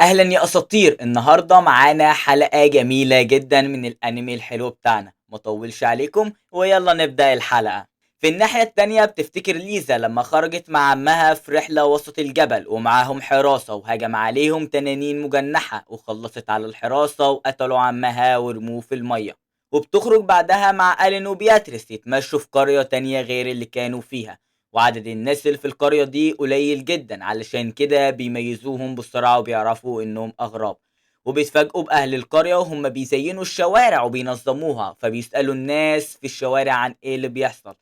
اهلا يا اساطير. النهارده معانا حلقة جميلة جدا من الانمي الحلو بتاعنا، مطولش عليكم ويلا نبدا الحلقة. في الناحية التانية بتفتكر ليزا لما خرجت مع عمها في رحلة وسط الجبل ومعاهم حراسة، وهجم عليهم تنانين مجنحة وخلصت على الحراسة وقتلوا عمها ورموه في المية. وبتخرج بعدها مع ألين وبياتريس يتمشوا في قرية تانية غير اللي كانوا فيها، وعدد الناس اللي في القرية دي قليل جدا، علشان كده بيميزوهم بسرعة وبيعرفوا انهم اغراب. وبيتفاجئوا بأهل القرية وهم بيزينوا الشوارع وبينظموها، فبيسألوا الناس في الشوارع عن ايه اللي بيحصل،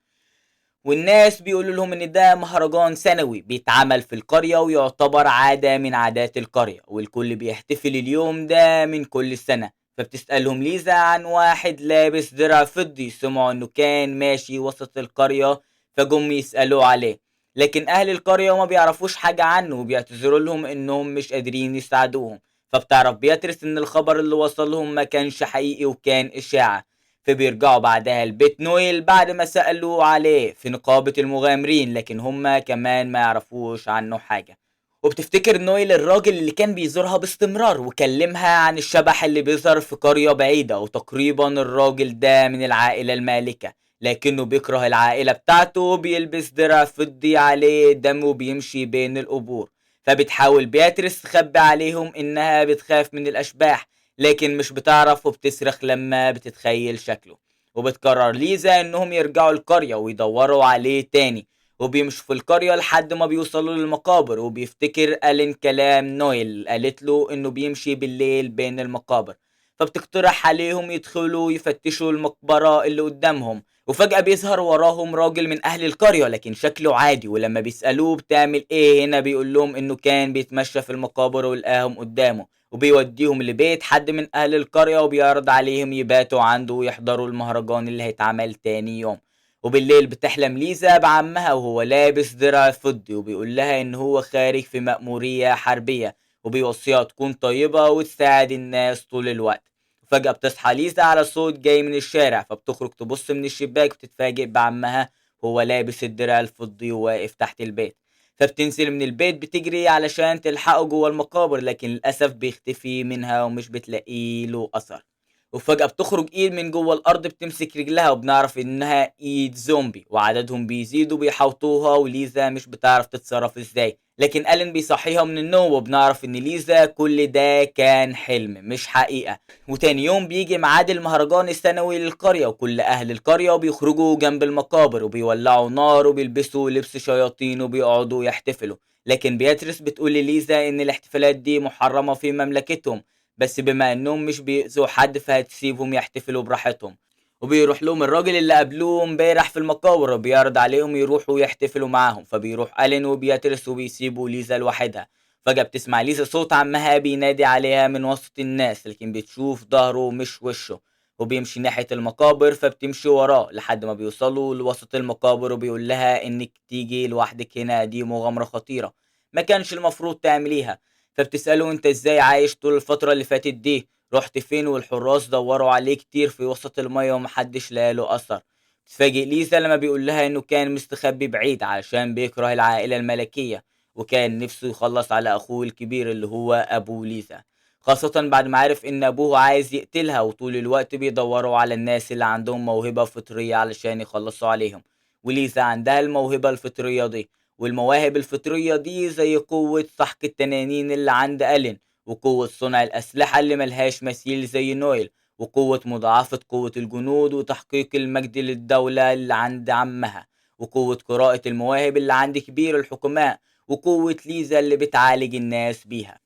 والناس بيقولوا لهم ان ده مهرجان سنوي بيتعمل في القرية ويعتبر عادة من عادات القرية، والكل بيحتفل اليوم ده من كل سنة. فبتسألهم ليزا عن واحد لابس درع فضي سمعوا انه كان ماشي وسط القرية، فجم يسألوه عليه، لكن أهل القرية ما بيعرفوش حاجة عنه وبيعتذروا لهم إنهم مش قادرين يساعدوهم. فبتعرف بياتريس إن الخبر اللي وصلهم ما كانش حقيقي وكان إشاعة. فبيرجعوا بعدها لبيت نويل بعد ما سألوا عليه في نقابة المغامرين، لكن هما كمان ما يعرفوش عنه حاجة. وبتفتكر نويل الراجل اللي كان بيزورها باستمرار وكلمها عن الشبح اللي بيظهر في قرية بعيدة، وتقريبا الراجل ده من العائلة المالكة، لكنه بيكره العائلة بتاعته، بيلبس درع فضي عليه دم وبيمشي بين القبور. فبتحاول بياتريس تخبي عليهم انها بتخاف من الاشباح، لكن مش بتعرف وبتصرخ لما بتتخيل شكله. وبتقرر ليزا انهم يرجعوا القرية ويدوروا عليه تاني، وبيمشوا في القرية لحد ما بيوصلوا للمقابر. وبيفتكر ألين كلام نويل قالت له انه بيمشي بالليل بين المقابر، فبتقترح عليهم يدخلوا يفتشوا المقبرة اللي قدامهم. وفجأة بيظهر وراهم راجل من أهل القرية، لكن شكله عادي، ولما بيسألوه بتعمل إيه هنا بيقول لهم إنه كان بيتمشى في المقابر ولقاهم قدامه. وبيوديهم لبيت حد من أهل القرية وبيعرض عليهم يباتوا عنده ويحضروا المهرجان اللي هيتعمل تاني يوم. وبالليل بتحلم ليزا بعمها وهو لابس درع فضي، وبيقول لها إن هو خارج في مأمورية حربية، وبيوصيها تكون طيبة وتساعد الناس طول الوقت. فجأة بتصحى ليزا على صوت جاي من الشارع، فبتخرج تبص من الشباك وتتفاجئ بعمها هو لابس الدرع الفضي وواقف تحت البيت. فبتنزل من البيت بتجري علشان تلحقه جوه المقابر، لكن للأسف بيختفي منها ومش بتلاقيه له أثر. وفجأة بتخرج ايد من جوه الأرض بتمسك رجلها، وبنعرف إنها ايد زومبي، وعددهم بيزيد وبيحوطوها، وليزا مش بتعرف تتصرف ازاي. لكن ألين بيصحيها من النوم، وبنعرف إن ليزا كل ده كان حلم مش حقيقة. وتاني يوم بيجي ميعاد المهرجان السنوي للقرية، وكل أهل القرية بيخرجوا جنب المقابر وبيولعوا نار وبيلبسوا لبس شياطين وبيقعدوا يحتفلوا. لكن بياتريس بتقول لليزا إن الاحتفالات دي محرمة في مملكتهم، بس بما انهم مش بيأذوا حد فهتسيبهم يحتفلوا براحتهم. وبيروح لهم الراجل اللي قابلوه امبارح في المقابر وبيعرض عليهم يروحوا يحتفلوا معاهم. فبيروح ألين وبياتريس وبيسيبوا ليزا لوحدها. فجأة بتسمع ليزا صوت عمها بينادي عليها من وسط الناس، لكن بتشوف ظهره مش وشه، وبيمشي ناحية المقابر، فبتمشي وراه لحد ما بيوصلوا لوسط المقابر، وبيقول لها انك تيجي لوحدك هنا دي مغامرة خطيرة ما كانش المفروض تعمليها. فبتسأله انت ازاي عايش طول الفترة اللي فاتت دي، رحت فين، والحراس دوروا عليه كتير في وسط المية ومحدش لقاله أثر. تتفاجئ ليزا لما بيقول لها انه كان مستخبي بعيد علشان بيكره العائلة الملكية، وكان نفسه يخلص على اخوه الكبير اللي هو ابو ليزا، خاصة بعد ما عرف ان ابوه عايز يقتلها، وطول الوقت بيدوروا على الناس اللي عندهم موهبة فطرية علشان يخلصوا عليهم. وليزا عندها الموهبة الفطرية دي، والمواهب الفطرية دي زي قوة سحق التنانين اللي عند ألين، وقوة صنع الأسلحة اللي ملهاش مثيل زي نويل، وقوة مضاعفة قوة الجنود وتحقيق المجد للدولة اللي عند عمها، وقوة قراءة المواهب اللي عند كبير الحكماء، وقوة ليزا اللي بتعالج الناس بيها.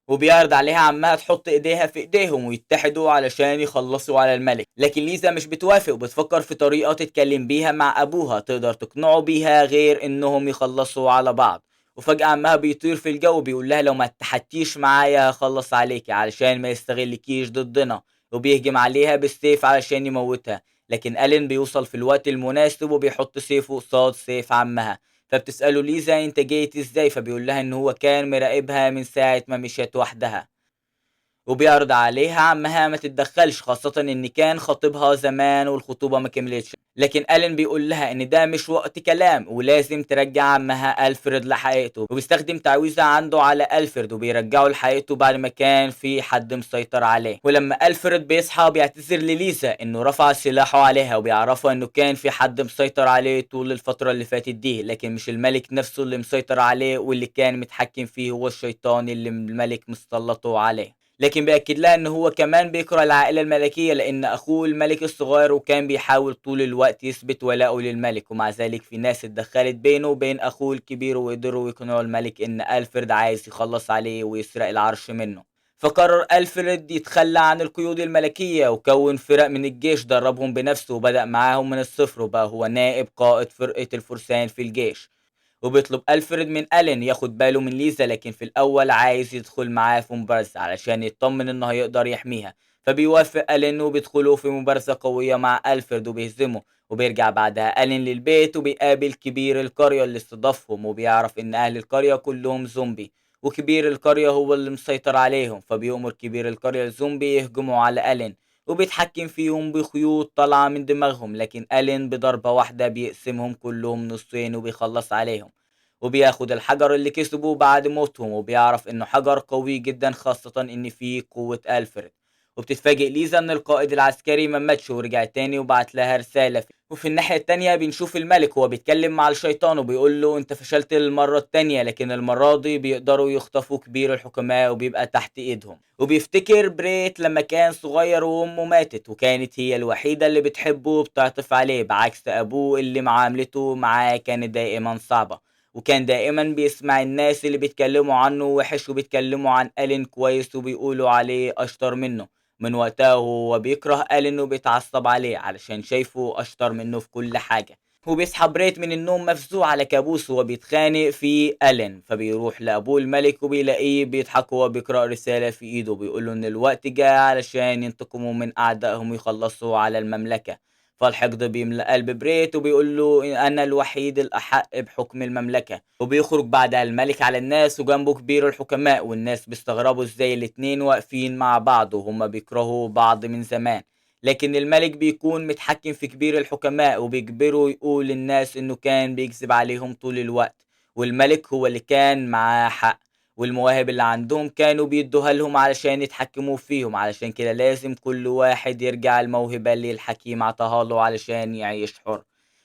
وبيعرض عليها عمها تحط ايديها في ايديهم ويتحدوا علشان يخلصوا على الملك، لكن ليزا مش بتوافق وبتفكر في طريقة تتكلم بيها مع ابوها تقدر تقنعه بيها غير انهم يخلصوا على بعض. وفجأة عمها بيطير في الجو بيقول لها لو ما اتحدتيش معايا هخلص عليكي علشان ما يستغلكيش ضدنا، وبيهجم عليها بالسيف علشان يموتها. لكن ألين بيوصل في الوقت المناسب وبيحط سيفه قصاد سيف عمها. فبتسأله ليزا انت جيت ازاي، فبيقول لها ان هو كان مراقبها من ساعة ما مشيت وحدها. وبيعرض عليها عمها ما تتدخلش، خاصة ان كان خطيبها زمان والخطوبة ما كملتش. لكن ألين بيقول لها إن ده مش وقت كلام ولازم ترجع عمها ألفريد لحقيقته، وبيستخدم تعويذة عنده على ألفريد وبيرجعه لحقيقته بعد ما كان في حد مسيطر عليه. ولما ألفريد بيصحى بيعتذر لليزا إنه رفع سلاحه عليها، وبيعرفها إنه كان في حد مسيطر عليه طول الفترة اللي فاتت دي، لكن مش الملك نفسه اللي مسيطر عليه، واللي كان متحكم فيه هو الشيطان اللي الملك مسلطه عليه. لكن بيأكد لها ان هو كمان بيكره العائلة الملكية لان اخوه الملك الصغير وكان بيحاول طول الوقت يثبت ولاءه للملك، ومع ذلك في ناس اتدخلت بينه وبين اخوه الكبير وقدروا يقنعوا الملك ان ألفريد عايز يخلص عليه ويسرق العرش منه. فقرر ألفريد يتخلى عن القيود الملكية وكون فرق من الجيش دربهم بنفسه وبدأ معاهم من الصفر، وبقى هو نائب قائد فرقة الفرسان في الجيش. وبيطلب ألفريد من ألين ياخد باله من ليزا، لكن في الأول عايز يدخل معاه في مبارزة علشان يطمن إنه هيقدر يحميها، فبيوافق ألين وبيدخلوا في مبارزة قوية مع ألفريد وبيهزمه. وبيرجع بعدها ألين للبيت وبيقابل كبير القرية اللي استضافهم، وبيعرف إن أهل القرية كلهم زومبي وكبير القرية هو اللي مسيطر عليهم، فبيؤمر كبير القرية الزومبي يهجموا على ألين وبيتحكم فيهم بخيوط طالعة من دماغهم، لكن ألين بضربة واحدة بيقسمهم كلهم نصين وبيخلص عليهم. وبياخد الحجر اللي كسبه بعد موتهم، وبيعرف انه حجر قوي جدا خاصة ان فيه قوة ألفريد. وبتتفاجئ ليزا ان القائد العسكري ما ماتش ورجع تاني وبعت لها رسالة. وفي الناحية التانية بنشوف الملك وهو بيتكلم مع الشيطان وبيقول له انت فشلت المرة التانية، لكن المرة دي بيقدروا يخطفوا كبير الحكماء وبيبقى تحت ايدهم. وبيفتكر بريت لما كان صغير وامه ماتت وكانت هي الوحيدة اللي بتحبه وبتعطف عليه، بعكس ابوه اللي معاملته معاه كانت دائما صعبة، وكان دائما بيسمع الناس اللي بيتكلموا عنه وحش وبيتكلموا عن ألين كويس وبيقولوا عليه اشطر منه. من وقتها وهو بيكره ألين وبيتعصب عليه علشان شايفه اشطر منه في كل حاجة. وبيصحى بريت من النوم مفزوع على كابوس وهو بيتخانق في ألين، فبيروح لأبوه الملك وبيلاقيه بيضحك وهو بيقرأ رسالة في ايده بيقوله ان الوقت جاء علشان ينتقموا من أعدائهم ويخلصوا على المملكة. فالحقد بيملأ قلب بريت وبيقول له انا الوحيد الاحق بحكم المملكه. وبيخرج بعدها الملك على الناس وجنبه كبير الحكماء، والناس بيستغربوا ازاي الاتنين واقفين مع بعض وهما بيكرهوا بعض من زمان، لكن الملك بيكون متحكم في كبير الحكماء وبيجبره يقول للناس انه كان بيكذب عليهم طول الوقت، والملك هو اللي كان معاه حق، والمواهب اللي عندهم كانوا بيدوها لهم علشان يتحكموا فيهم، علشان كده لازم كل واحد يرجع الموهبة اللي الحكيم عطاها له علشان يعيش حر.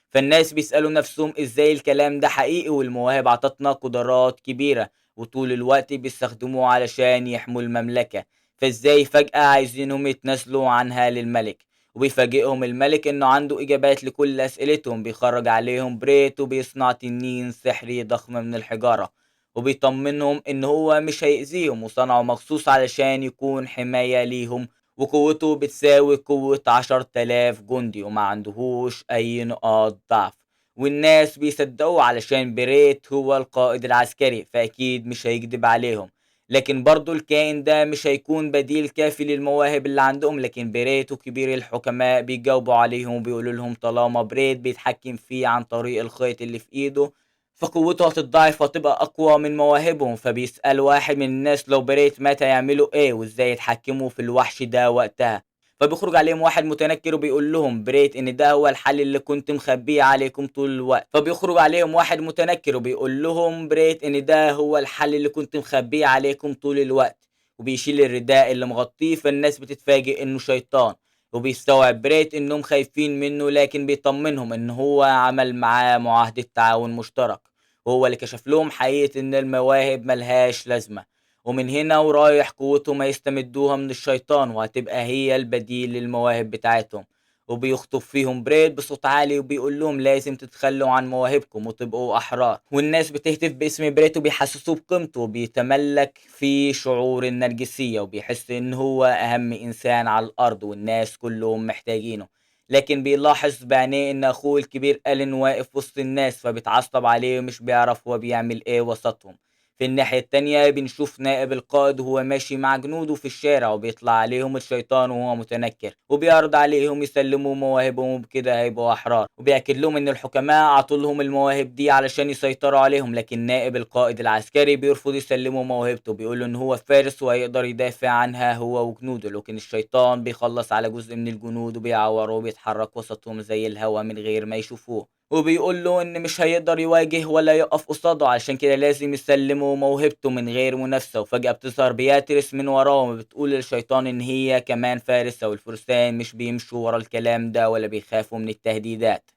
فالناس بيسألوا نفسهم ازاي الكلام ده حقيقي والمواهب عطتنا قدرات كبيرة وطول الوقت بيستخدموه علشان يحموا المملكة، فازاي فجأة عايزينهم يتنازلوا عنها للملك؟ وبيفاجئهم الملك انه عنده اجابات لكل اسئلتهم. بيخرج عليهم بريت وبيصنع تنين سحري ضخم من الحجارة، وبيطمنهم ان هو مش هيأذيهم وصنعه مخصوص علشان يكون حماية ليهم، وقوته بتساوي قوة 10,000 جندي وما عندهوش اي نقاط ضعف. والناس بيصدقوه علشان بريت هو القائد العسكري فأكيد مش هيكذب عليهم، لكن برضو الكائن ده مش هيكون بديل كافي للمواهب اللي عندهم. لكن بريت وكبير الحكماء بيجاوبوا عليهم وبيقولوا لهم طالما بريت بيتحكم فيه عن طريق الخيط اللي في ايده فقوته هتتضاعف وتبقى اقوى من مواهبهم. فبيسأل واحد من الناس لو بريت مات هيعملوا ايه وازاي يتحكموا في الوحش ده وقتها. فبيخرج عليهم واحد متنكر وبيقول لهم بريت ان ده هو الحل اللي كنت مخبيه عليكم طول الوقت. فبيخرج عليهم واحد متنكر وبيقول لهم بريت ان ده هو الحل اللي كنت مخبيه عليكم طول الوقت، وبيشيل الرداء اللي مغطيه. فالناس بتتفاجئ انه شيطان، وبيستوعب بريت انهم خايفين منه، لكن بيطمنهم ان هو عمل معاه معاهدة تعاون مشترك، وهو اللي كشف لهم حقيقة ان المواهب ملهاش لازمة، ومن هنا ورايح قوتهم هيستمدوها من الشيطان وهتبقى هي البديل للمواهب بتاعتهم. وبيخطب فيهم بريت بصوت عالي وبيقول لهم لازم تتخلوا عن مواهبكم وتبقوا احرار. والناس بتهتف باسم بريت وبيحسسوه بقيمته، وبيتملك في شعور النرجسية وبيحس ان هو اهم انسان على الارض والناس كلهم محتاجينه. لكن بيلاحظ بعينيه ان اخوه الكبير ألين واقف وسط الناس، فبيتعصب عليه ومش بيعرف هو بيعمل ايه وسطهم. في الناحية التانية بنشوف نائب القائد وهو ماشي مع جنوده في الشارع، وبيطلع عليهم الشيطان وهو متنكر، وبيعرض عليهم يسلموا مواهبهم وبكده هيبقوا أحرار، وبيأكد لهم إن الحكماء عطوا لهم المواهب دي علشان يسيطروا عليهم. لكن نائب القائد العسكري بيرفض يسلموا موهبته، بيقول إن هو فارس وهيقدر يدافع عنها هو وجنوده. لكن الشيطان بيخلص على جزء من الجنود وبيعوره وبيتحرك وسطهم زي الهوا من غير ما يشوفوه، وبيقول له إن مش هيقدر يواجه ولا يقف قصاده، علشان كده لازم يسلمه موهبته من غير منافسة. وفجأة بتظهر بياتريس من وراه وبتقول للشيطان إن هي كمان فارسة، والفرسان مش بيمشوا ورا الكلام ده ولا بيخافوا من التهديدات.